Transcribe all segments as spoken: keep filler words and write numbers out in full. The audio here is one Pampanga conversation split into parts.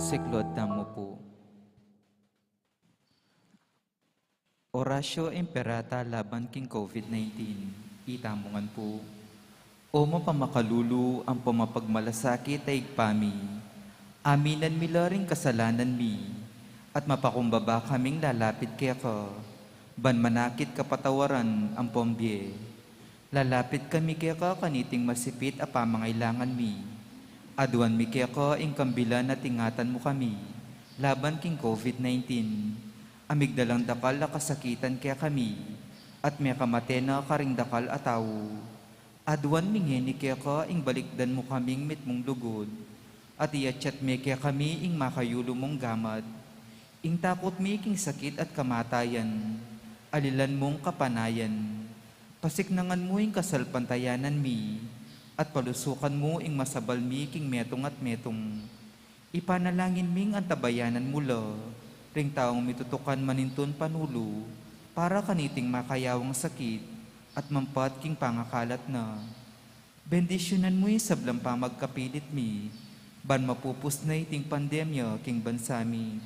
Siklaud tamu pu. Oratio Imperata laban king COVID nineteen. Itamu ngan pu. O mapamakalulu ampong mapagmalasakit a Ibpa mi, aminan mi la ring kasalanan mi, at mapakumbaba kaming lalapit keka, ban manakit kapatawaran ampong bie. Lalapit kami keka kaniting masipit a pamangailangan mi. Aduan mi keka ing kambilan at ingatan mu kami laban king COVID nineteen. A migdalang dakal a kasakitan kekami, at mekamate na karing dakal a tau. Aduan mi ngeni keka ing balikdan mu kaming mitmung lugud, at iatyat me kekami ing makayulu mung gamat. Ing takut mi king sakit at kamatayan, alilan mung kapanayan. Pasiknangan mu ing kasalpantayanan mi, at palusukan mu ing masabal mi king metung at metung. Ipanalangin ming antabayanan mu la ring taung mitutukan manintun panulu para kaniting makayawang sakit at mampat king pangakalat na. Bendisyunan mu ing sablang pamagkapilit mi, ban mapupus na iting pandemya king bansa mi.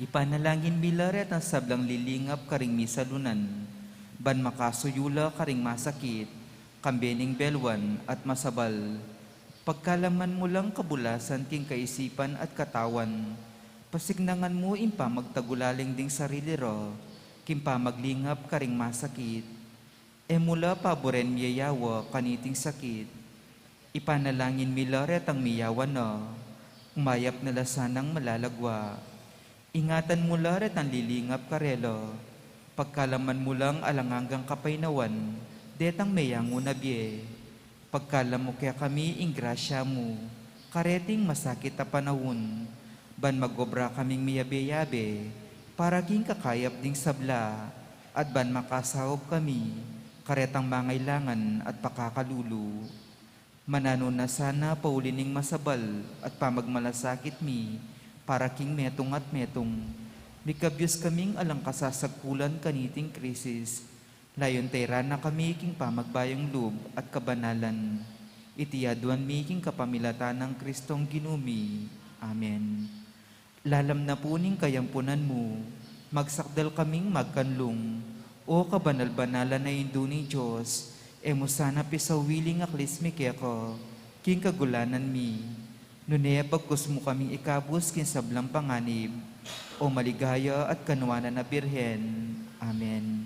Ipanalangin mi la retang sablang lilingap karing misalunan, ban makasuyu la karing masakit, kambe ning belwan at masabal. Pagkalaman mu lang kabulasan king kaisipan at katawan, pasiknangan mu ing pamagtagulaling ding sarili ra, king pamaglingap karing masakit. E mu la paburen miyayawa kaniting sakit. Ipanalangin mi la retang miyawa na, umayap na la sanang malalagwa. Ingatan mu la retang lilingap karela, pagkalaman mu lang alang anggang kapaynawan detang meyangu na bie. Pagkalam mu kekami ing grasya mu, kareting masakit a panaun, ban magobra kaming miyabe-yabe para king kakayap ding sabla, at ban makasaup kami karetang mangailangan at pakakalulu. Mananu na sana pauli ning masabal at pamagmalasakit mi para king metung at metung. Mikabyus kaming alang kasasagkulan kaniting krisis. Layun tera na kami king pamagbayung lub at kabanalan. Iti aduan mi king kapamilatan nang Kristong Ginu mi. Amen. Lalam na pu ning kayampunan mu, magsakdal kaming magkanlung. O kabanal-banalan a Indu ning Dios, e mu sana pisawili ing aklis mi keka king kagulanan mi. Nune bagkus mu kaming ikabus king sablang panganib, O maligaya at kanuanan a Birhen. Amen.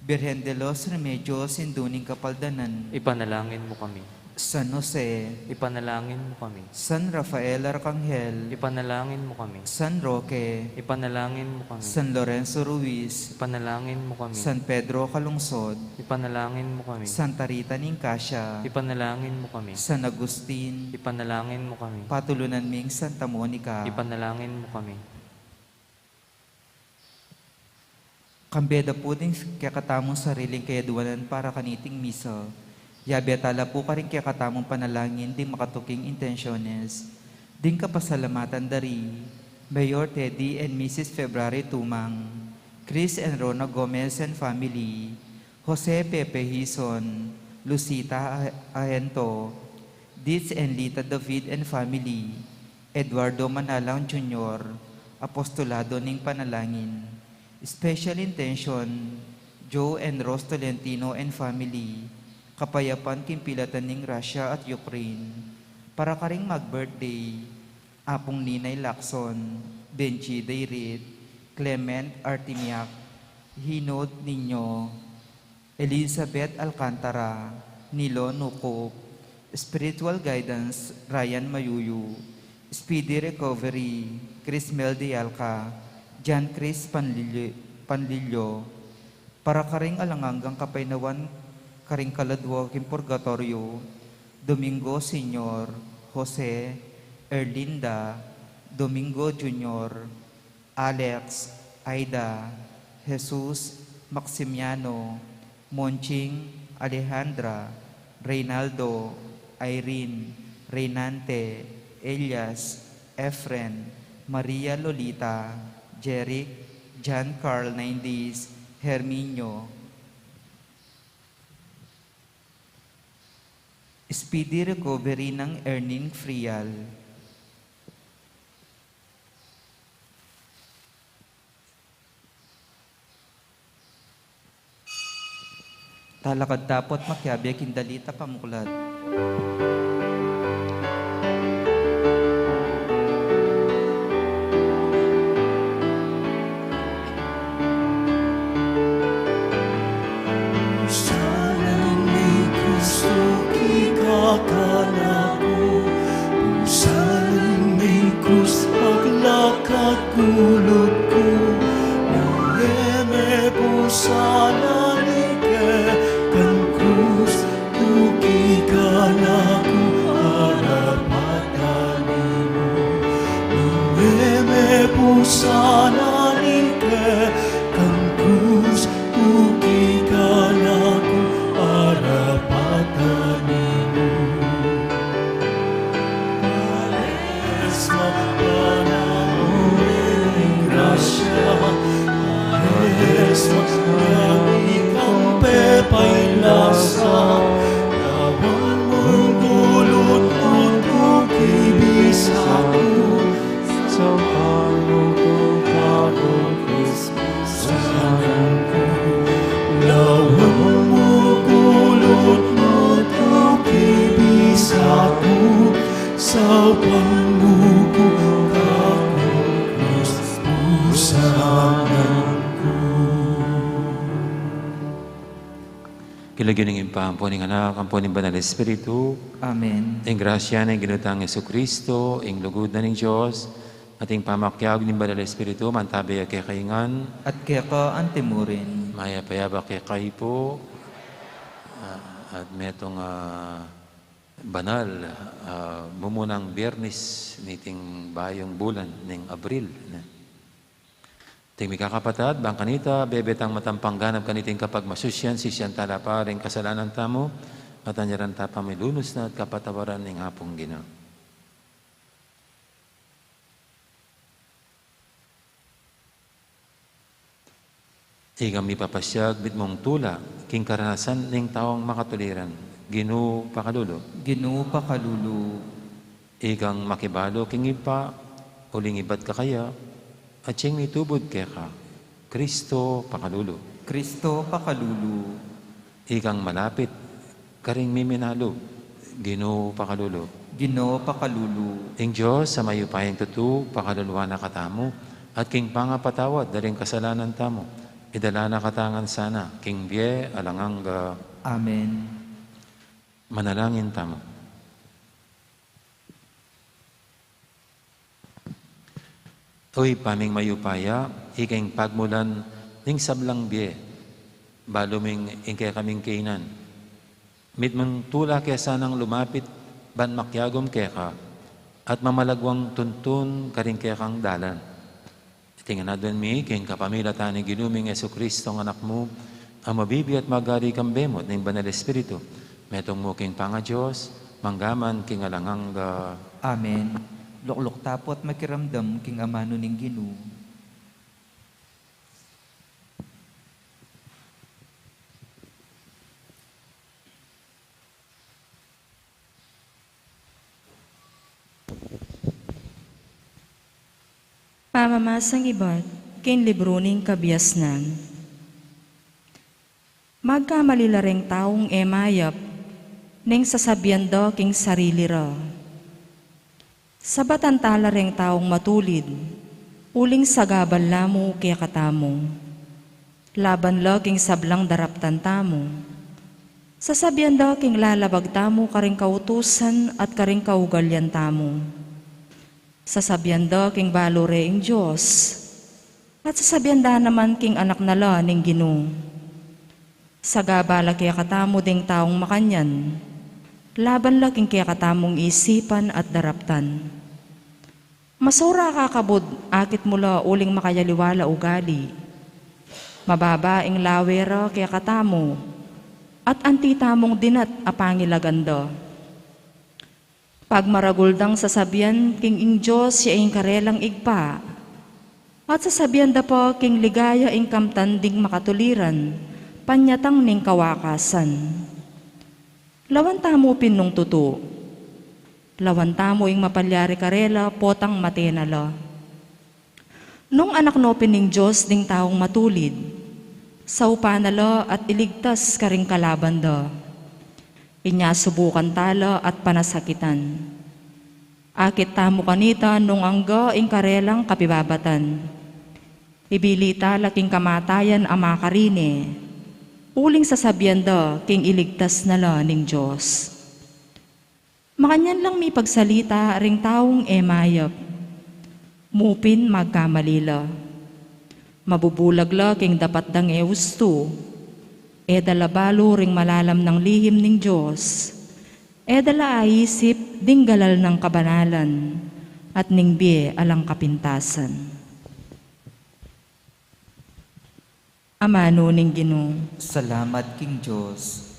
Birhen de los Remedios, Indu ning Kapaldanan. Ipanalangin mu kami. San Jose. Ipanalangin mu kami. San Rafael Arcangel. Ipanalangin mu kami. San Roque. Ipanalangin mu kami. San Lorenzo Ruiz. Ipanalangin mu kami. San Pedro Calungsod. Ipanalangin mu kami. Santa Rita ning Cascia. Ipanalangin mu kami. San Agustin. Ipanalangin mu kami. Patulunan ming Santa Monica. Ipanalangin mu kami. Kambe da pu ding kekatamung sariling kayaduanan para kaniting misa. Yabe tala pu karing kekatamung panalangin ding makatuking intensyones. Ding kapasalamatan da ri Mayor Teddy and Missus February Tumang, Chris and Rona Gomez and family, Jose Pepe Hizon, Lucita A-, Ahento, Ditz and Lita David and family, Eduardo Manalang Junior, Apostolado ning Panalangin. Special intention, Joe and Rose Tolentino and family, kapayapan king pilatan ning Russia at Ukraine. Para karing mag-birthday, Apung Ninay Lacson, Benji Dayrit, Clement Artimiak, Hinod Niño, Elizabeth Alcantara, Nilo Nukup, spiritual guidance, Ryan Mayuyu, speedy recovery, Crismel Dialca, John Chris Panlilyo, Panlilyo, para karing alang anggang kapaynawan karing kaladwa king purgatoryo, Domingo Senior, Jose, Erlinda, Domingo Junior, Alex, Aida, Jesus, Maximiano, Monching, Alejandra, Reynaldo, Irene, Reynante, Elias, Efren, Maria Lolita, Jeric, John Carl Naindis, Herminio. Speedy recovery nang Erning Frial. Talakad ta pu't makiabe king dalit a pamuklat. Pusalan ning Kristo kikakanaku, pusalan ning krus paglakad kulub ku, nune me pusalan ing kekang krus, Sana ning kekang krus, uki kanaku arapat a nimu. Pares ma panaun ning grasya, pares ma kekang pepailasa, lawan mung gulut mu tuki bisa ku, sa pamuku kaku Kristu sanang ku. Lawan mung gulut mu tuki bisa ku, sa pamuku kaku Kristu sanang ku. King lagyu ning Ibpa, ampo ning Anak, ampo ning Banal Espiritu. Amen. Ing grasya ning Ginu tang Jesucristo, ing lugud na ning Dios, at ing pamakiabe ning Banal Espiritu, mantabi ya kekayu ngan. At keka antimurin. Mayap a yabak kekayu pu. Ah, at metung, ah, banal, ah, mumunang Biyernes niting bayung bulan ning Abril, ne? Ding mikakapatad, bang kanita bebe tang matampang ganap kaniting kapagmasusyan, sisian tala pa ring kasalanan tamu, at anyaran ta pa milunus na at kapatawaran ning Apung Ginu. Ikang mipapasiag mitmung tula king karanasan ning taung makatuliran, Ginu pakalulu. Ginu pakalulu. Ikang makibalu king Ibpa, uling ibat kakaya, ating mitubud keka, Kristo pakalulu. Kristo pakalulu. Ikang malapit karing miminalub, Ginu pakalulu. Ginu pakalulu. Ing Dios a mayupayang tutu, pakaluluan na katamu, at king pangapatawad da ring kasalanan tamu, idala na katamu ngan sana king bie alang angga. Amen. Manalangin tamu. O Ibpa ming mayupaya, ika ing pagmulan ning sablang bie, balu ming ing kekaming kainan. Mitmung tula ke sanang lumapit ban makiagum keka at mamalaguang tuntun karing kekang dalan. Iti ngan aduan mi king kapamilatan ning Ginu ming Jesucristo a Anak mu, a mabibie at magari kambe mu at ning Banal Espiritu, metung mu king pangaDios, mangga man king alang angga. Amen. Lukluk ta pu at makiramdam king amanu ning Ginu. Pamamasang ibat king libru ning Kabiasnan. Magkamali la reng taung e mayap neng sasabian da king sarili ra, "Sabatan ta la reng taung matulid, uling sagabal la mu kekatamu." Laban la king sablang daraptan tamu, sasabian da king lalabag tamu karing kautusan at karing kaugalian tamu. Sasabian da king balu re ing Dios, at sasabian da naman king anak na la ning Ginu. Sagabal la kekatamu ding taung makanyan, laban la king kekatamung isipan at daraptan. Masura kakabud akit mu la uling makayaliwa la ugali. Mababa ing lawe ra kekatamu, at anti tamung dinat a pangilagan da. Pagmaragul dang sasabian king ing Dios ya ing karelang Ibpa, at sasabian da pa king ligaya ing kamtan ding makatuliran, panyatang ning kawakasan. Lawan tamu pin nung tutu. Lawan tamu ing mapalyari karela potang mate na la. Nung anak no pin ning Dios ding taung matulid, saupan na la at iligtas karing kalaban da. Inya subukan ta la at panasakitan. Akit tamu kanita nung angga ing karelang kapibabatan. Ibili ta la king kamatayan a makarine, uling sasabian da king iligtas na la ning Dios. Makanyan lang mipagsalita ring taung e mayap. Mu pin magkamali la. Mabubulag la king dapat dang e ustu. E da la balu ring malalam nang lihim ning Dios. E da la aisip ding galal nang kabanalan at ning bie alang kapintasan. Amanu ning Ginu. Salamat king Dios.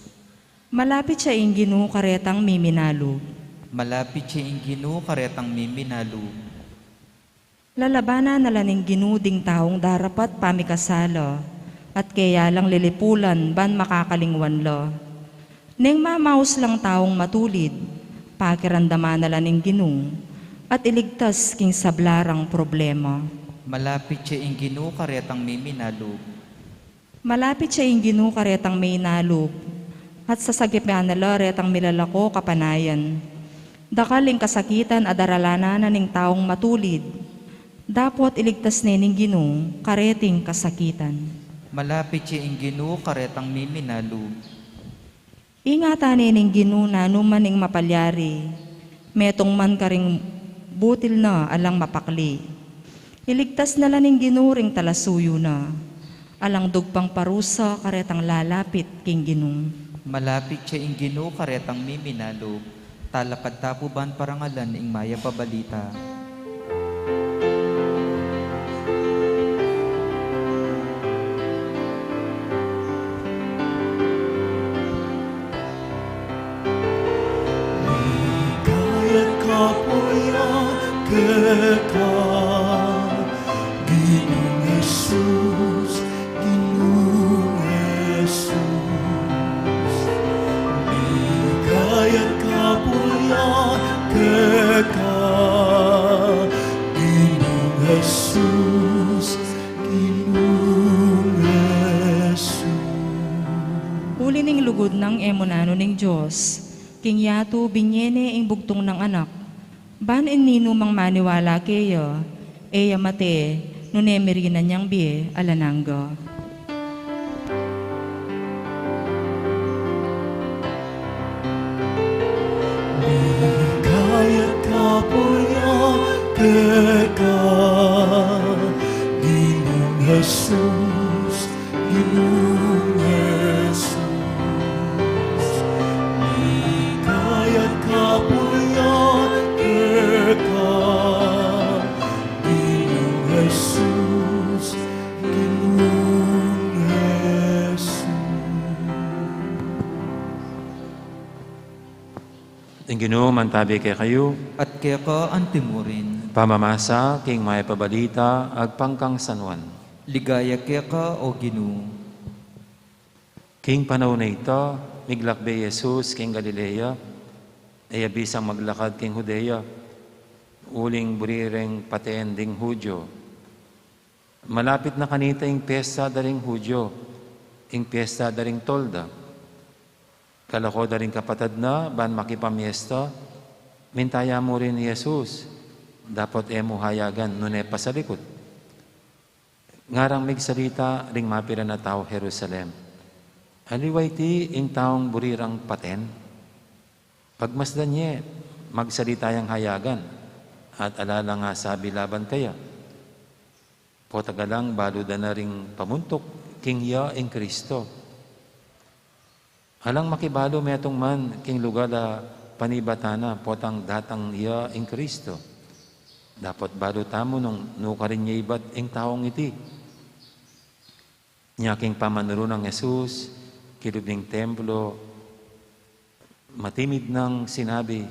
Malapit ya ing Ginu karetang miminalub. Malapit ya ing Ginu karetang miminalub. Lalabanan na la ning Ginu ding taung darapat pamikasala, at keya lang lilipulan ban makakalingwan la. Neng mamaus lang taung matulid, pakiramdaman na la ning Ginu, at iligtas king sabla rang problema. Malapit ya ing Ginu karetang miminalub. Malapit ya ing Ginu karetang miminalub, at sasagipan na la retang milalako kapanayan. Dakal ing kasakitan a daralanan na ning taung matulid, dapot iligtas ne ning Ginu kareting kasakitan. Malapit ya ing Ginu karetang miminalub. Ingatan ne ning Ginu nanu man ing mapalyari, metung man karing butil na alang mapakli. Iligtas na la ning Ginu ring talasuyu na. Alang dugpang parusa karetang lalapit king Ginu. Malapit ya ing Ginu karetang miminalub, talakad ta pu ban parangalan ing mayap a balita. Ligaya at kapurian keka, Ginung Jesus, Ginung Jesus. Ligaya at kapurian keka, Ginung Jesus, Ginung Jesus. Uli ning lugud nang e mu nanu ning Dios, king yatu binie ne ing bugtung nang anak, ban ing ninumang maniwala keya, e ya mate, nune mirinan yang bie alang angga. Ligaya at kapurian keka, Ginung Jesus, Ginung Jesus. Ligaya at kapurian keka, Ginung Jesus, Ginung Jesus. Ing Ginu mantabi kekayu. At keka antimurin. Pamamasa king mayap a balita agpang kang San Juan. Ligaya keka, O Ginu. King panaun a ita, miglakbe i Jesus king Galilea, e ya bisang maglakad king Judea, uling buri reng paten ding Judio. Malapit na kanita ing piesta da ring Judio, ing piesta da ring Tolda. Kalako da ring kapatad na ban makipamiesta, minta ya mu rin i Jesus, dapot e mu hayagan nune pasalikut. Ngarang migsalita ring mapilan a tau Jerusalem, "Aliwa iti ing taung buri rang paten?" Pagmasdan ye, magsalita yang hayagan, at ala lang asabi laban kaya. Potang alang balu da na ring pamuntuk king iya ing Kristo. Alang makibalu metung man king lugal a panibatan na potang datang iya ing Kristo. Dapot balu tamu nung nukarin ye ibat ing taung iti. Nya king pamanuru nang Jesus kilub ning templo, matimid nang sinabi,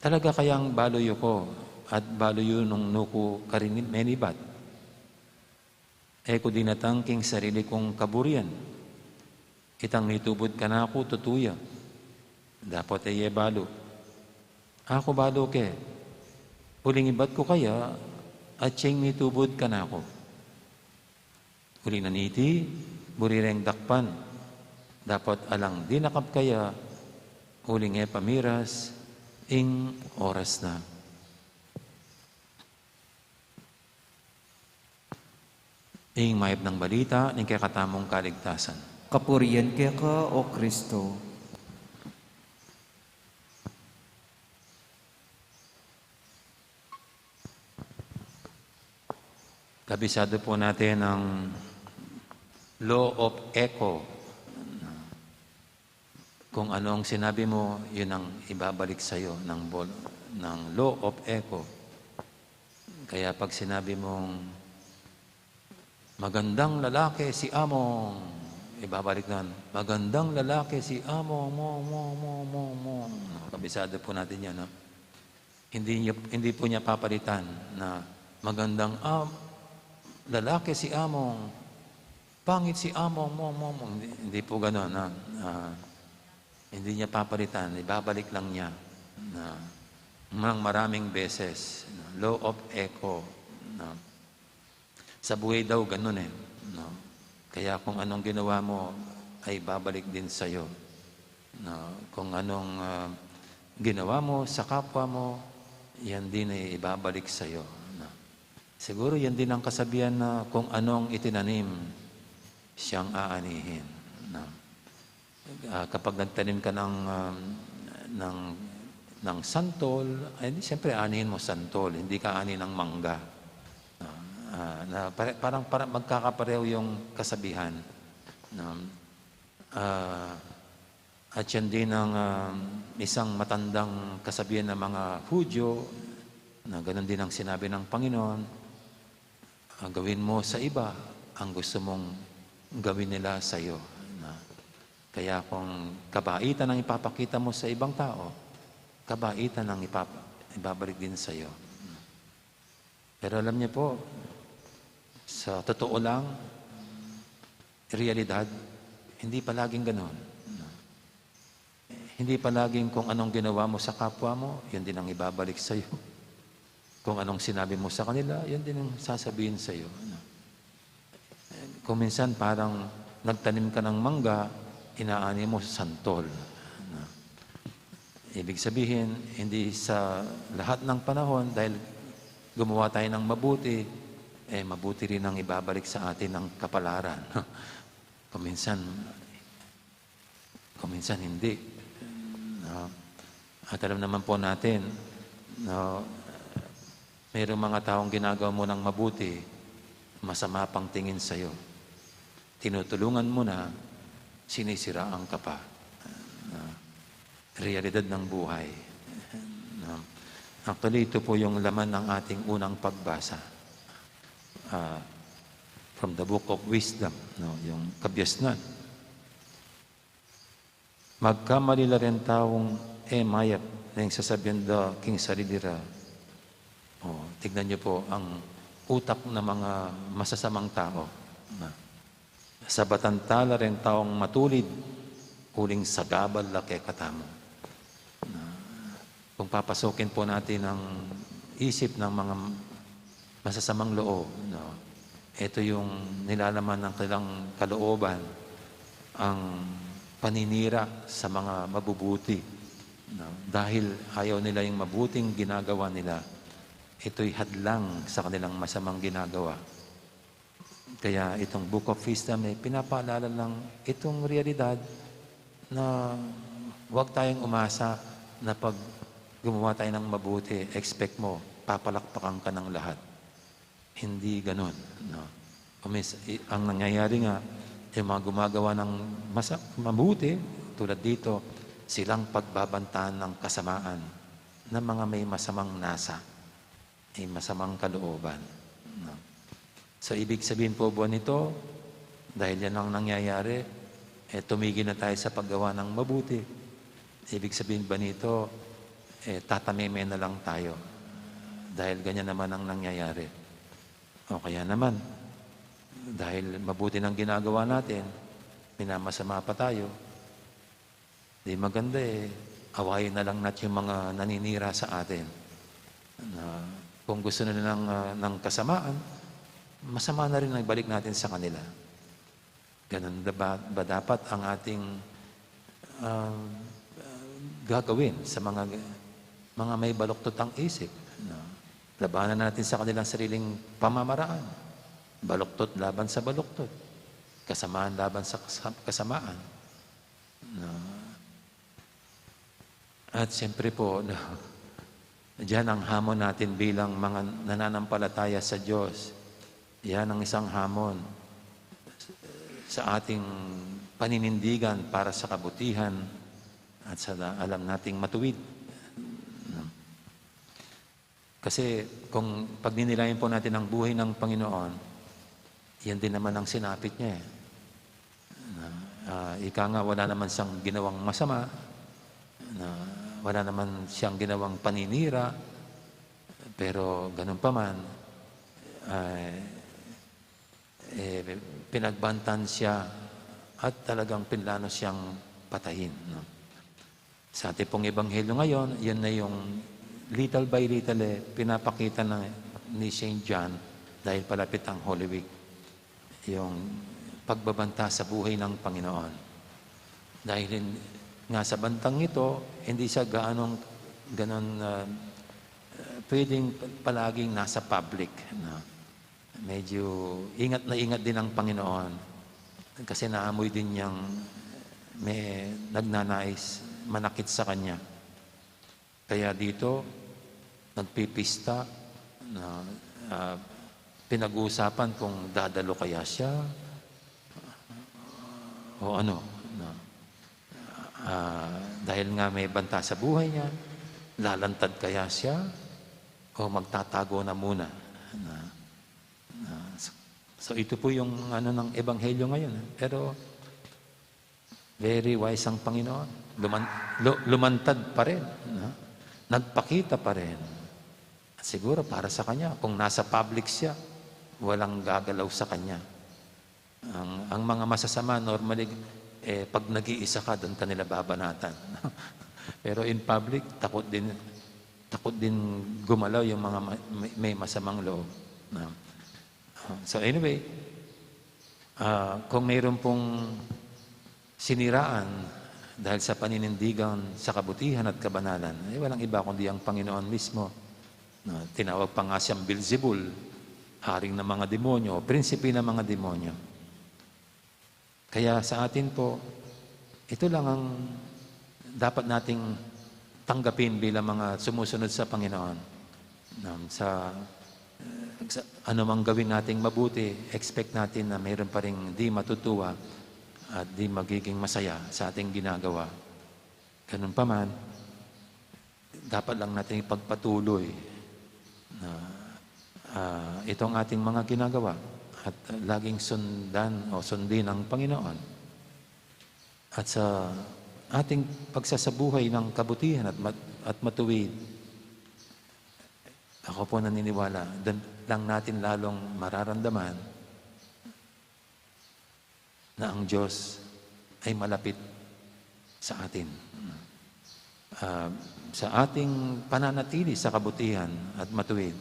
"Talaga kayang balu yu ku, at balu yu nung nuku karin menibat? E ku dinatang king sarili kung kaburian. Itang mitubud kanaku tutu ya." Dapot e ye balu. "Aku balu ke, uling ibat ku kaya, at siyang mitubud kanaku." Uli na niti, buri reng dakpan, dapot alang dinakap kaya, uling e pa miras ing oras na. Ing mayap nang balita ning kekatamung kaligtasan. Kapurian keka, O Kristo. Kabisado po natin ang law of echo. Kung anong sinabi mo, yun ang ibabalik sa'yo ng bol-, ng law of echo. Kaya pag sinabi mong "Magandang lalaki si Among." Ibabalik na, "Magandang lalaki si Among, mo, mo, mo, mo, mo." Kabisado po natin yan, no? Hindi niya, hindi po niya papalitan na, "Magandang am-, lalaki si Among, pangit si Among, mo, mo, mo." Hindi, hindi po ganon, ha? Ah, hindi niya papalitan, ibabalik lang niya na ng maraming beses, no? Law of echo, no? Sa buhay daw ganun eh, no? Kaya kung anong ginawa mo ay babalik din sa'yo, no? Kung anong, ah, ginawa mo sa kapwa mo, yan din ay ibabalik sa'yo, no? Siguro yan din ang kasabihan na kung anong itinanim, siyang aanihin, no? Ah, kapag nagtanim ka ng, um, ng, ng santol, ay di, siyempre, aanihin mo santol, hindi ka aanihin ng mangga. Ah, ah, na pare-, parang, parang magkakapareho yung kasabihan, no? Ah, at yan din ang, um, isang matandang kasabihan ng mga Hudyo, na ganun din ang sinabi ng Panginoon, ah, gawin mo sa iba ang gusto mong gawin nila sa'yo, no? Kaya kung kabaitan ang ipapakita mo sa ibang tao, kabaitan ang ipapa-, ibabalik din sa'yo. Pero alam niyo po, sa totoo lang, realidad, hindi palaging ganon, no? Hindi palaging kung anong ginawa mo sa kapwa mo, yun din ang ibabalik sa'yo. Kung anong sinabi mo sa kanila, yun din ang sasabihin sa'yo, ano? Kung minsan parang nagtanim ka ng mangga, inaani mo santol, ano? Ibig sabihin, hindi sa lahat ng panahon, dahil gumawa tayo ng mabuti, eh, mabuti rin ang ibabalik sa atin ng kapalaran. Kung minsan, kung minsan hindi. No? At alam naman po natin, no, mayroong mga taong ginagawa mo ng mabuti, masama pang tingin sa'yo. Tinutulungan mo na, sinisiraan ka pa. No? Realidad ng buhay. No? Actually, ito po yung laman ng ating unang pagbasa. Ah, from the Book of Wisdom, no? Yung kabiasnan. Magkamali la ring taung e mayap neng sasabian da king sarili ra. O, tignan niyo po ang utak ng mga masasamang tao. Na, sabatan ta la ring taung matulid, uling sagabal la kekatamu. Na, kung papasukin po natin ang isip ng mga masasamang loob, no? Ito yung nilalaman ng kanilang kalooban, ang paninira sa mga mabubuti, no? Dahil ayaw nila yung mabuting ginagawa nila, ito'y hadlang sa kanilang masamang ginagawa. Kaya itong Book of Wisdom ay pinapaalala lang itong realidad na huwag tayong umasa na pag gumawa tayo ng mabuti, expect mo, papalakpakan ka ng lahat. Hindi ganun, no? Kumis-, i-, ang nangyayari nga, yung mga gumagawa ng masa-, mabuti, tulad dito, silang pagbabantaan ng kasamaan ng mga may masamang nasa, may masamang kalooban, no? So, ibig sabihin po ba nito, dahil yan ang nangyayari, eh, tumigil na tayo sa paggawa ng mabuti? Ibig sabihin ba nito, eh, tatameme na lang tayo dahil ganyan naman ang nangyayari? O kaya naman, dahil mabuti nang ginagawa natin, minamasama pa tayo, di maganda, eh, awayin na lang natin yung mga naninira sa atin. Na kung gusto na ng, ah, ng kasamaan, masama na rin ang balik natin sa kanila. Ganun da ba, ba dapat ang ating, ah, gagawin sa mga, mga may baluktot ang isip, no? Labanan natin sa kanilang sariling pamamaraan. Baluktot laban sa baluktot. Kasamaan laban sa kasa-, kasamaan. No? At siyempre po, no, diyan ang hamon natin bilang mga nananampalataya sa Diyos. Yan ang isang hamon sa ating paninindigan para sa kabutihan at sa alam nating matuwid. No? Kasi kung pagninilayan po natin ang buhay ng Panginoon, Yan din naman ang sinapit niya, eh. Na, ah, ika nga, wala naman siyang ginawang masama, na wala naman siyang ginawang paninira, pero ganun pa man, ay, eh, pinagbantan siya at talagang pinlano siyang patayin, no? Sa atin pong ebanghelyo ngayon, yun na yung little by little, eh, pinapakita na ni Saint John dahil palapit ang Holy Week, yung pagbabanta sa buhay ng Panginoon. Dahil hin-, nga sa bantang ito, hindi siya gaanong, ganon, ah, pwedeng palaging nasa public, no? Medyo ingat na ingat din ang Panginoon kasi naamoy din niyang may nagnanais manakit sa kanya. Kaya dito, nagpipista, na, ah, pinag-uusapan kung dadalo kaya siya o ano, no? Ah, dahil nga may banta sa buhay niya, lalantad kaya siya o magtatago na muna? No? Ah, so, so ito po yung ano ng ebanghelyo ngayon, eh. Pero very wise ang Panginoon. Luman-, lu-, lumantad pa rin, no? Nagpakita pa rin. At siguro para sa kanya, kung nasa public siya, walang gagalaw sa kanya. Ang, ang mga masasama, normally, eh, pag nag-iisa ka, doon ka nila babanatan. Pero in public, takot din, takot din gumalaw yung mga ma-, may, may masamang loob, no? So anyway, ah, kung mayroon pong siniraan dahil sa paninindigan sa kabutihan at kabanalan, eh, walang iba kundi ang Panginoon mismo. Na tinawag pa nga siyang Beelzebul, haring ng mga demonyo, prinsipe ng mga demonyo. Kaya sa atin po, ito lang ang dapat nating tanggapin bilang mga sumusunod sa Panginoon. Um, sa, sa anumang gawin nating mabuti, expect natin na mayroon pa ring di matutuwa at di magiging masaya sa ating ginagawa. Ganun pa man, dapat lang natin ipagpatuloy na, ah, itong ating mga ginagawa at laging sundan o sundin ang Panginoon. At sa ating pagsasabuhay ng kabutihan at mat-, at matuwid, ako po naniniwala, dun lang natin lalong mararamdaman na ang Diyos ay malapit sa atin. Ah, sa ating pananatili sa kabutihan at matuwid,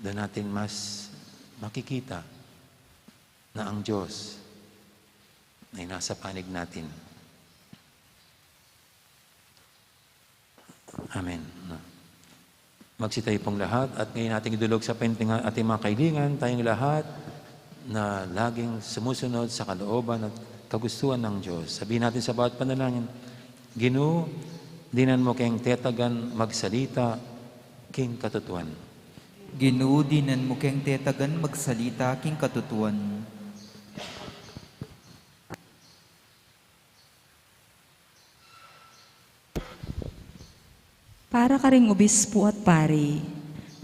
doon natin mas makikita na ang Diyos ay nasa panig natin. Amen. Magsitayo pong lahat at ngayon ating idulog sa painting ating mga kailingan, tayong lahat na laging sumusunod sa kalooban at kagustuhan ng Diyos. Sabihin natin sa bawat panalangin, "Ginu, dinan mu keng tetagan magsalita king katutuan." Ginu, dinan mu keng tetagan magsalita king katutuan. Para karing obispo at pari,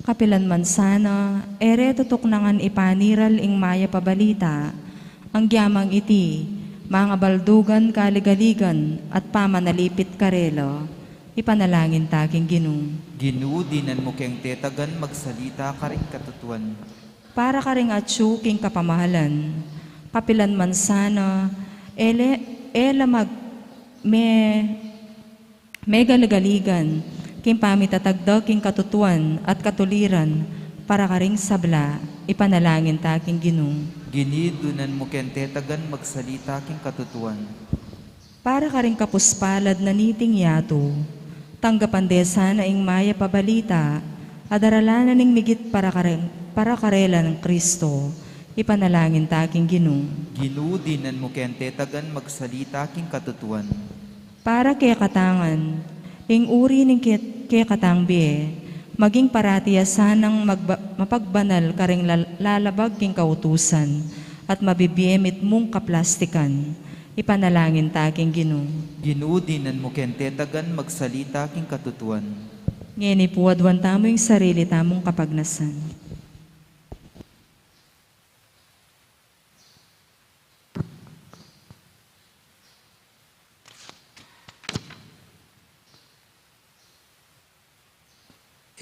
kapilan man sana, e re tutuknangan ipaniral ing mayap a balita, agyang iti, mangabaldugan kaligaligan at pamanalipit karela, ipanalangin ta king Ginu. Ginu, dinan mu keng tetagan magsalita karing katutuan. Para karing atyu king kapamahalan, kapilan man sana, e le, e la mag-, me-, megaligaligan king pamitatag da king katutuan at katuliran para karing sabla, ipanalangin ta king Ginu. Ginu, dinan mu keng tetagan magsalita king katutuan. Para karing kapuspalad na niting yatu, tanggapan de sana ing mayap a balita, a daralan na ning migit para kare-, para karela nang Kristo, ipanalangin ta king Ginu. Ginu, dinan mu keng tetagan magsalita king katutuan. Para kekatang ngan, ing uri ning ke-, kekatang bie, maging parati ya sanang magba-, mapagbanal karing lal-, lalabag king kautusan, at mabibie mitmung kaplastikan. Ipanalangin ta king Ginu. Ginu, dinan mu keng tetagan magsalita king katutuan. Ngeni pu aduan tamu ing sarili tamung kapagnasan.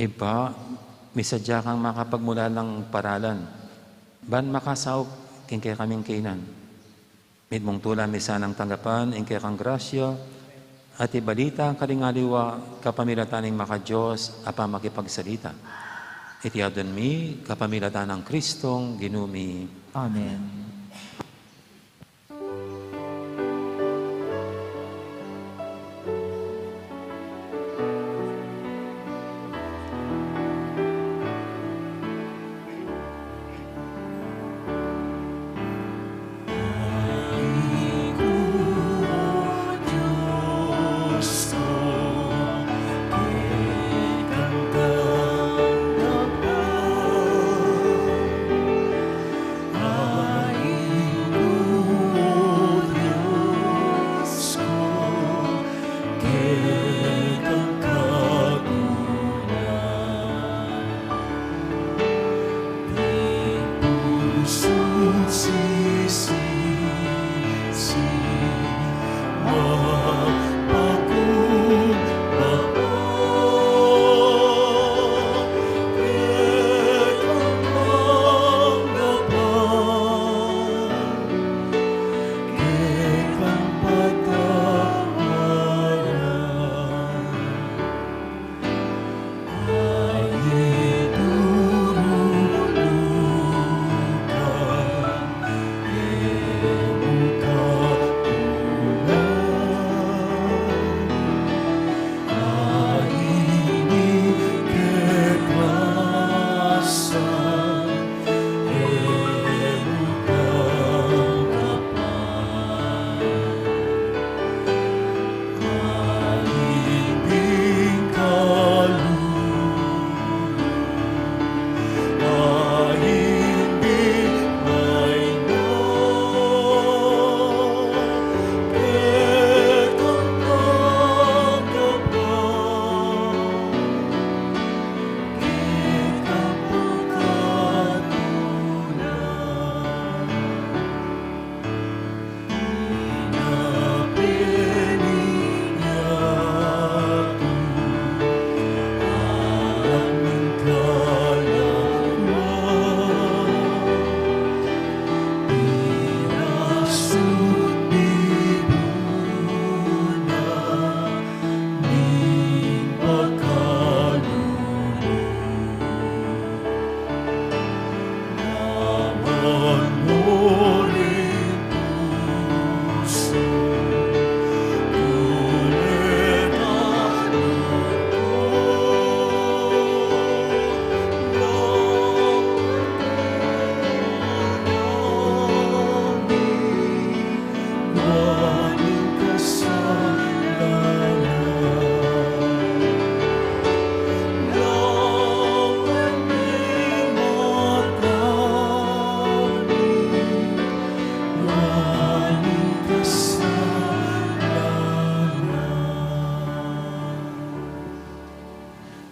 Ibpa, misadya kang makapagmulalang paralan, ban makasaup king kekaming kainan. Mitmung tula mi sanang tanggapan ing kekang grasya, at ibalita karing aliwa kapamilatan ning makaDios a pamagkapagsalita. Iti adwan mi kapamilatan nang Kristong Ginu mi. Amen.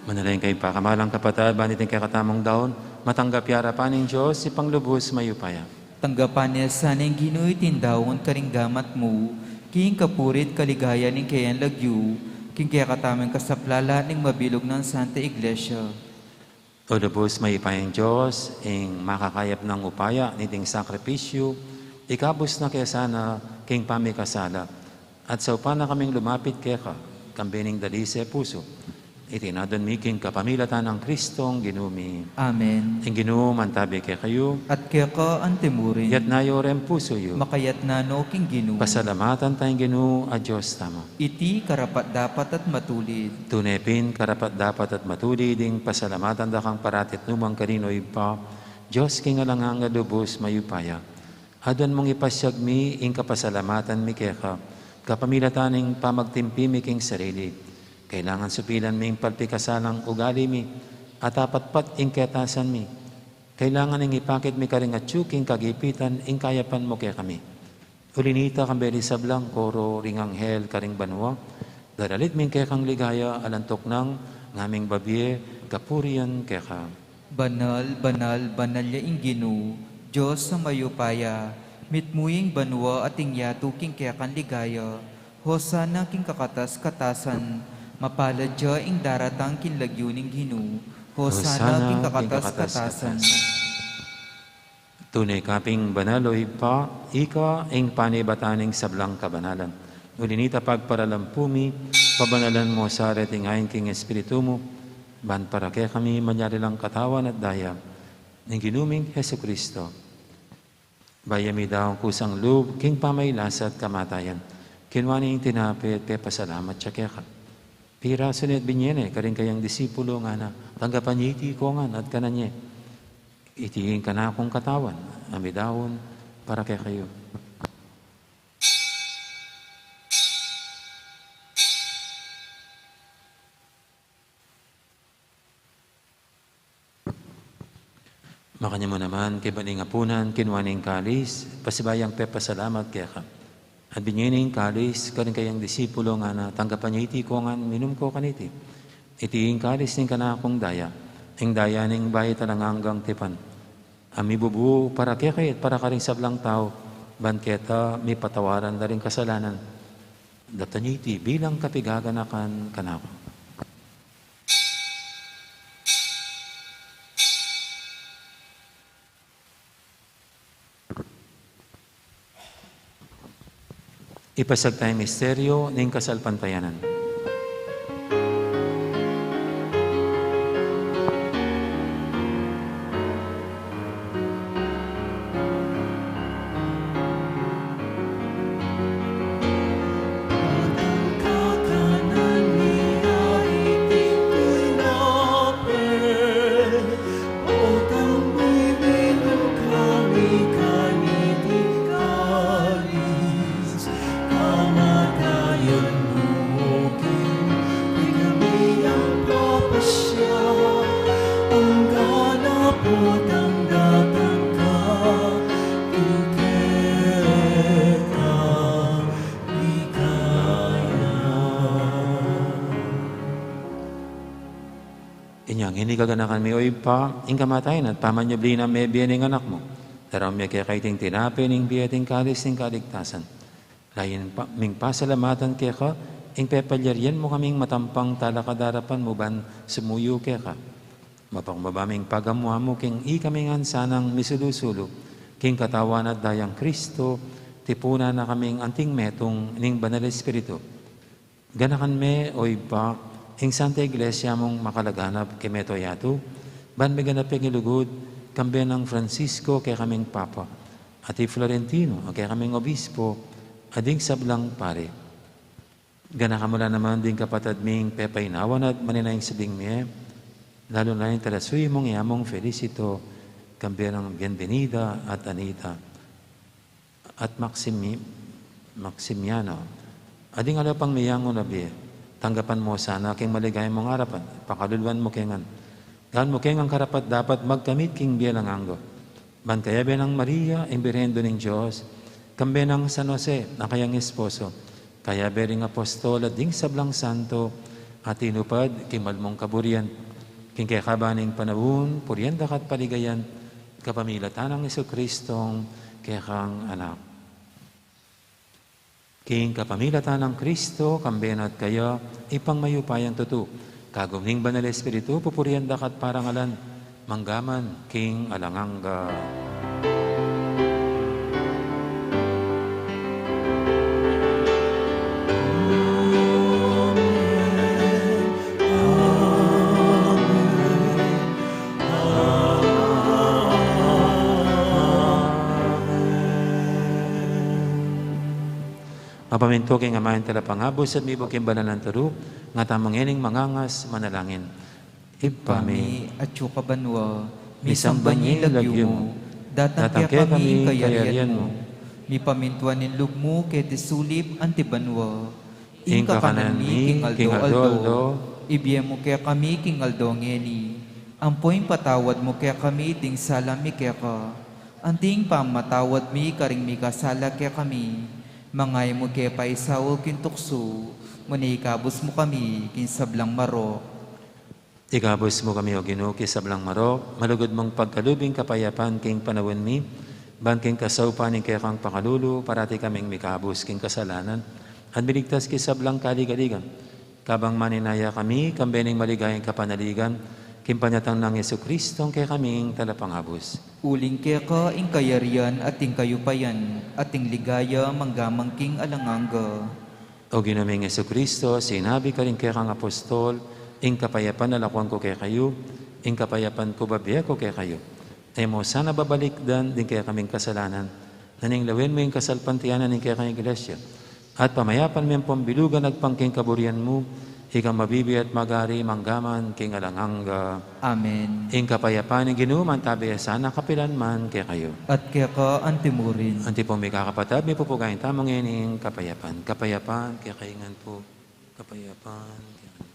Manalangin kayu, pakamalan kung kapatad, ban iting kekatamung daun matanggap ya arapan ning Dios, Ibpang lubus mayupaya. Tanggapan na sana ning Ginu iting daun karing gamat mu, king kapurian at kaligayan ning kayang lagyu, king kekatamung kasaplalan at ning mabilug nang Santa Iglesia. O lubus mayupayang Dios, ing makakayap nang upaya niting sakripisyu, ikabus na ke sana king pamikasala, at saupan na kaming lumapit keka, kambe ning dalise pusu. Iti adwan mi king kapamilatan nang Kristong Ginu mi. Amen. Ing Ginu mantabi kekayu. At keka antimurin. Iyatas yu ring pusu yu. Makayatas no king Ginu. Pasalamatan taya ing Ginu a Dios tamu. Iti karapat-dapat at matulid. Tune pin karapat-dapat at matulid ing pasalamatan da kang parati at nukarin man, Ibpa, Dios king alang angga, lubus mayupaya. Adwan mung ipasiag mi ing kapasalamatan mi keka, kapamilatan ning pamagtimpi mi king sarili. Kailangan supilan mi ing palpikasalang ugali mi, at apatpat ing ketasan mi. Kailangan ing ipakit mi karing atyu king kagipitan ing kayapan mu kekami. Uli nita, kambe ring sablang koro ring anghel karing banua, daralit mi ing kekang ligaya, alang tuknang ngaming babie kapurian keka. Banal, banal, banal ya ing Ginu, Dios a mayupaya, mitmu ing banua at ing yatu king kekang ligaya. Hosana king kakatas-katasan, Mapalad ya ing daratang king lagyu ning Ginu. Hosana king kakatas-katasan. Tune ka pin banal, o Ibpa, ika ing panibatan ning sablang kabanalan. Uli na nita pagparalampu mi, pabanalan mu sa reting ain king Espiritu mu, ban para kekami malyari lang katawan at daya ning Ginu ming Jesucristo. Bayu ya midaun kusang lub king pamagkasakit at kamatayan, kinua ne ing tinape at pepasalamat ya keka. Pirasu ne at binye ne karing kayang disipulo, ngana: Tanggapan ye iti kongan at kanan ye. Iti ing kanakung katawan a midaun para kekayu. Makanyan mu naman, kaybat ning apunan, kinua ne ing kalis, pasibayu yang pepasalamat keka. At binye ne ing kalis karing kayang disipulo, ngana: Tanggapan ye iti kongan, minum ko kaniti. Iti ing kalis ning kanakung daya, ing daya ning bayu at alang anggang tipan, a mibubu para kekayu at para karing sablang tau, ban keta mipatawaran la ring kasalanan. Daptan ye iti bilang kapaganakan kanaku. Ipasiag taya ing misteryu ning kasalpantayanan. Inya ngeni gaganakan mi, o Ibpa, ing kamatayan at pamanyubli nang mebie ning Anak mu. Daraun mi keka iting tinape ning bie at ing kalis ning kaligtasan. Layun pa, ming pasalamatan keka ing pepalyarian mu kaming matampang talakad king arapan mu ban sumuyu keka. Mapakumbaba ming pagamu-amu king ikami ngan sanang misulu-sulu king katawan at dayang Kristo, tipunan na kaming anting metung ning Banal Espiritu. Ganakan me, o Ibpa, ing Santa Iglesia mung makalaganap king mabilug a yatu, ban miganap ya king lugud, kambe nang Francisco, kekaming Papa, at i Florentino, a kekaming Obispo, at ding sablang pari. Ganakan mu la naman ding kapatad ming pepainawa na at manenaya king sabing mie, lalu na ing talasuyu mung i Among Felicito, kambe nang Bienvenida at Anita, at Maximi-, Maximiano, at ding aliwa pang meyangu na bie. Tanggapan mu sana king maligaya mung arapan, pakaluluan mu ke ngan. Gawan mu ke ngan karapat-dapat magkamit king bie alang angga. Ban kayabe nang Maria, ing Birhen Indu ning Dios, kambe nang San Jose, a kayang esposo, kayabe ring apostol at ding sablang santo, a tinupad king mal mung kaburian, king kekaban ning panaun, purian da ka at paligayan, kapamilatan nang Jesucristong kekang Anak. King kapamilatan nang Kristo, kambe na at kaya, Ibpang mayupayang tutu, kagum ning Banal Espiritu, pupurian da ka at parangalan, mangga man king alang angga. Mapamintu king Ama ing Talapangabus at mibug king banal nang turu, ngatamu ngening mangangas manalangin. Ibpa mi, atsu ka banua, misamban ya ing lagyu mu, datang kekami ing kayarian mu, mipamintuan ing lub mu keti sulip anti banua. Ing kakanan mi king aldo-aldo, ibie mu kekami king aldo ngeni. Ampo ipatawad mu kekami ding sala mi keka, anti ing pamamatawad mi karing mikasala kekami. Manga e mu ke paisaul king tuksu, nune ikabus mu kami king sablang marok. Ikabus mu kami, O Ginu, king sablang marok, malugud mung pagkalub ing kapayapan king panaun mi, ban king kasaupan ning kekang pakalulu, parati kaming mikabus king kasalanan, at miligtas king sablang kaligaligan, Kabang maninaya kami, kambe ning maligayang kapanaligan, king panyatang nang Jesucristo, ing kekaming Talapangabus. Uling keka ing kayarian at ing kayupayan, at ing ligaya manggaman king alang angga. O Ginu ming Jesucristo, sinabi karing kekang apostol, ing kapayapan lalakwan ku kekayu, ing kapayapan ku babie ku kekayu. E mu sana babalikdan ding kekaming kasalanan, nune lawen mu ing kasalpantayanan ning kekang Iglesia. At pamayapan me ampong bilugan agpang king kaburian mu, ikang mabibie at magari manggaman king alang angga. Amen. Ing kapayapan ning Ginu mantabi ya sana kapilan man kekayu. At keka anti mu rin. Anti pong mikakapatad, mipupugayan tamu ngening kapayapan. Kapayapan kekayu ngan pu. Kapayapan kekayu.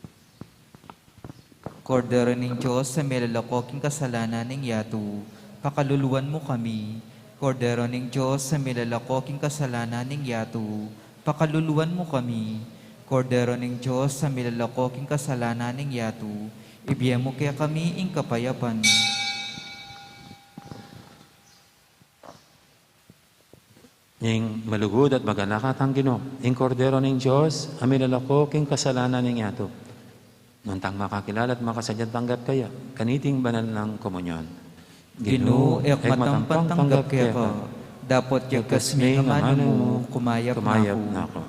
Kordero ning Dios, a milalako king kasalanan ning yatu, pakaluluan mu kami. Kordero ning Dios, a milalako king kasalanan ning yatu, pakaluluan mu kami. Kordero ning Dios, a milalako king kasalanan ning yatu, ibie mu kekami ing kapayapan. Ing malugud at maganaka tang Ginu, ing Kordero ning Dios, a milalako king kasalanan ning yatu. Nuan tang makakilala at makasadyang tanggap kaya kaniting banal nang komunyon. Ginu, e ku matampang tanggap keka, dapot yagkas me ing amanu mu, kumayap na ku.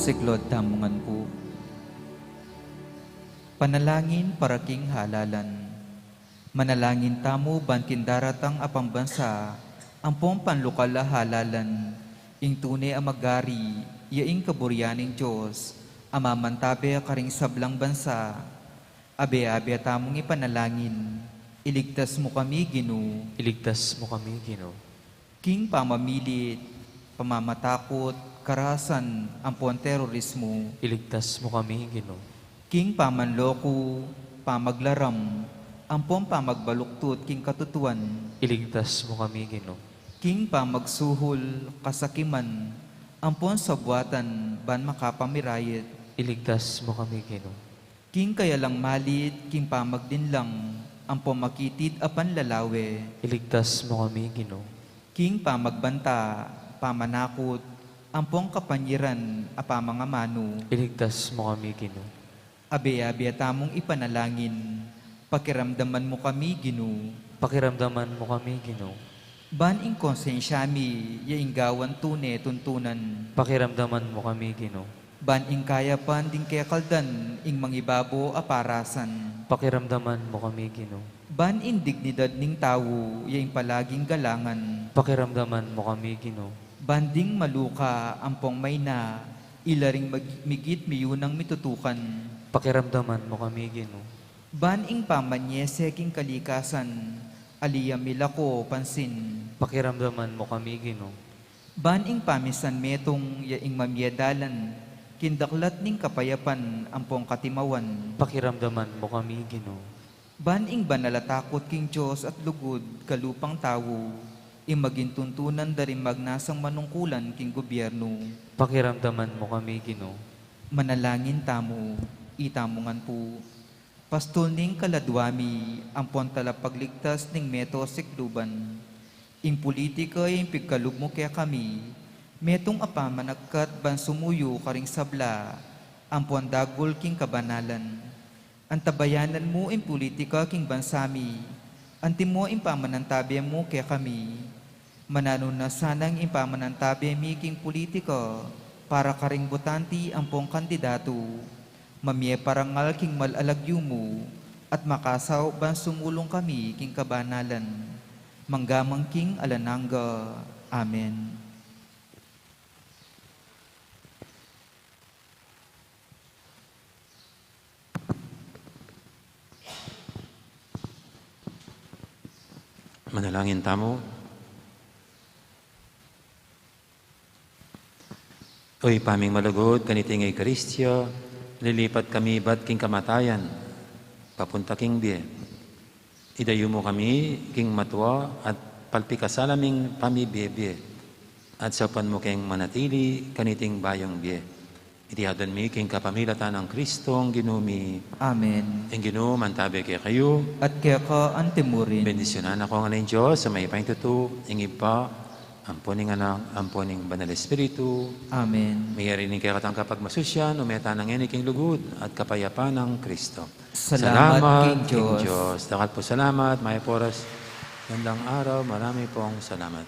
Siklaud tamu ngan pu. Panalangin para king halalan. Manalangin tamu ban king daratang a pambansa ampong panlukal a halalan, ing tune a magari ya ing kaburian ning Dios a mamantabe karing sablang bansa. Abe-abe tamung ipanalangin. Iligtas mu kami, Ginu. Iligtas mu kami, Ginu. King pamamilit, pamamatakut, karasan, ampon terorismu. Iligtas mu kami, Ginu. King pamanloko, pamaglaram, ampon pamagbaluktut king katutuan. Iligtas mu kami, Ginu. King pamagsuhul, kasakiman, ampon sabuatan ban makapamirayet. Iligtas mu kami, Ginu. King kayalang malit, king pamaglinlang, ampong makitid a panlalawe. Iligtas mu kami, Ginu. King pamagbanta, pamanakut, ampong kapanyiran a pamangamanu. Iligtas mu kami, Ginu. Abe-abe tamung ipanalangin, pakiramdaman mu kami, Ginu. Pakiramdaman mu kami, Ginu. Ban ing konsensya mi, ya ing gawan tune tuntunan. Pakiramdaman mu kami, Ginu. Ban ing kayapan ding kekaldan ing mangibabo a parasan. Pakiramdaman mu kami, Ginu. Ban ing dignidad ning tau ya ing palaging galangan. Pakiramdaman mu kami, Ginu. Ban ding maluka ampong maina, ila ring mag-, migit miyunang mitutukan. Pakiramdaman mu kami, Ginu. Ban ing pamanyese king kalikasan, ali ya milako pansin. Pakiramdaman mu kami, Ginu. Ban ing pamisan metung ya ing mamie dalan, king daklat ning kapayapan ampong katimawan. Pakiramdaman mu kami, Ginu. Ban ing banal a takut king Dios at lugud kalupang tau, ing maging tuntunan da ring magnasang manungkulan king gubyernu. Pakiramdaman mu kami, Ginu. Manalangin tamu, itamu ngan pu. Pastul ning kaladua mi, ampon talapagligtas ning meto sikluban. Ing pulitika ing pigkalub mu kekami, metung a pamanagkat ban sumuyu karing sabla, ampon dagul king kabanalan. Antabayanan mu ing pulitika king bansa mi, antimo ing pamanantabe mu kekami. Mananu na sanang ing pamanantabe mi king pulitika para karing butante ampong kandidatu, mamie parangal king mal a lagyu mu, at makasaup ban sumulung kami king kabanalan. Mangga man king alang angga. Amen. Manalangin tamu. O Ibpa ming malugud, kaniting Eukaristia, lilipat kami ibat king kamatayan papunta king bie. Idayu mu kami king matua at palpikasala ming pamibie-bie, at saupan mu keng manatili kaniting bayung bie. Iti adwan mi king kapamilatan nang Kristong Ginu mi. Amen. Ing Ginu mantabe kekayu. At keka antimurin. Bendisyunan na kayu ngan ning Dios a mayupayang tutu, ing Ibpa, ampon ing Anak, ampon ing Banal Espiritu. Amen. Meyari ning kekatang kapagmasusyan, ume tana ngeni king lugud at kapayapan nang Kristo. Salamat king Dios. Dakal pung salamat, mayap a oras, gandang araw, marami pong salamat.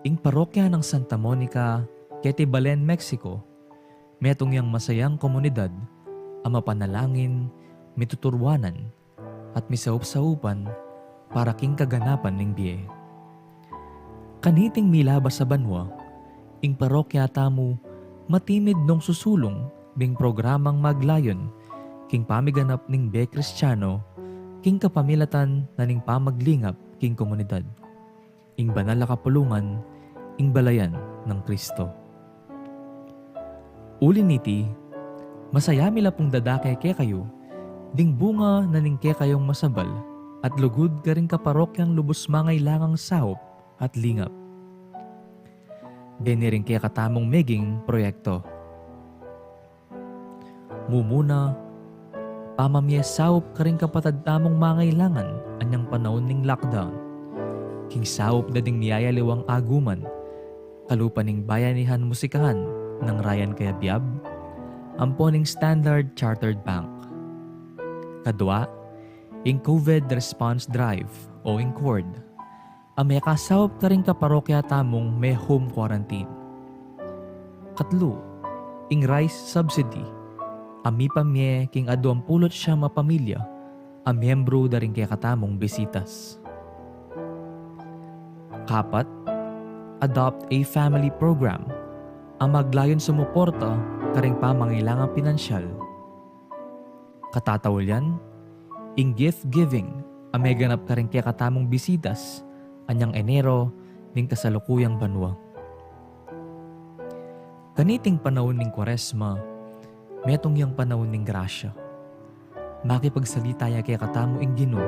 Ing parokya nang Santa Monica, keti Belen, Mexico, metung yang masayang komunidad a mapanalangin, mituturwanan, at misaup-saupan para king kaganapan ning bie. Kaniting milabas a banua, ing parokya tamu matimid nung susulung ding programang maglayun king pamiganap ning bie Kristiano king kapamilatan na ning pamaglingap king komunidad, ing banal a kapulungan, ing balayan nang Kristo. Uli niti, masaya mi la pung dadake kekayu ding bunga na ning kekayung masabal at lugud karing kaparokyang lubus mangailangang saup at lingap. Deni ring kekatamung meging proyekto. Mumuna, pamamie saup karing kapatad tamung mangailangan anyang panaun ning lockdown. King saup da ding miyayaliwang aguman, kalupa ning Bayanihan Musikahan nang Ryan Cayabyab, ampo ning Standard Chartered Bank. Kadua, ing COVID Response Drive o ing cord a mekasaup karing kaparokya tamung me-home quarantine. Katlu, ing rice subsidy a mipamie king aduang pulu't siyam a pamilya a miyembru da ring kekatamung Bisitas. Kapat, Adopt a Family Program a maglayun sumuporta karing pamangailangang pinansyal. Katataulyan, ing gift giving a meganap karing kekatamung Bisitas anyang Enero ning kasalukuyang banua. Kaniting panaun ning Kuaresma, metung yang panaun ning grasya. Makipagsalita ya kekatamu ing Ginu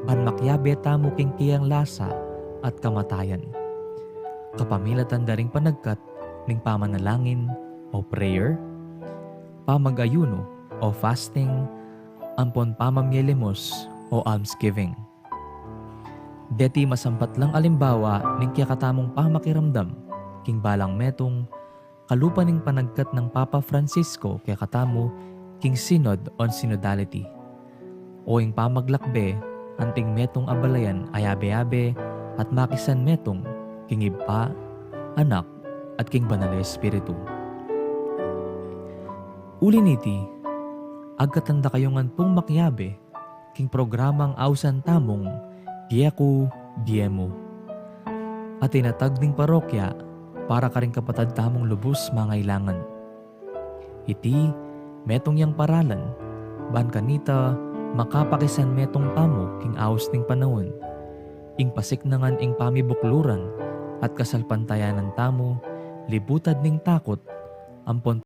ban makiabe tamu king keyang lasa at kamatayan, kapamilatan da ring panagkat ning pamanalangin o prayer, pamag-ayunu o fasting, ampon pamamie limos o almsgiving. Deti masampat lang alimbawa ning kekatamung pamakiramdam king balang metung kalupa ning panagkat nang Papa Francisco kekatamu king Synod on Synodality, o ing pamaglakbe anting metung a balayan a abe-abe at makisan metung king Ibpa, Anak, at king Banal a Espiritu. Uli niti, agkatan da kayu ngan pung makiabe king programang ausan tamung Bie Ku, Bie Mu, a tinatag ning parokya para karing kapatad tamung lubus mangailangan. Iti metung yang paralan ban kanita makapakisan metung tamu king aus ning panaun, ing pasiknangan ing pamibukluran at kasalpantayanan tamu libutad ning takut ampon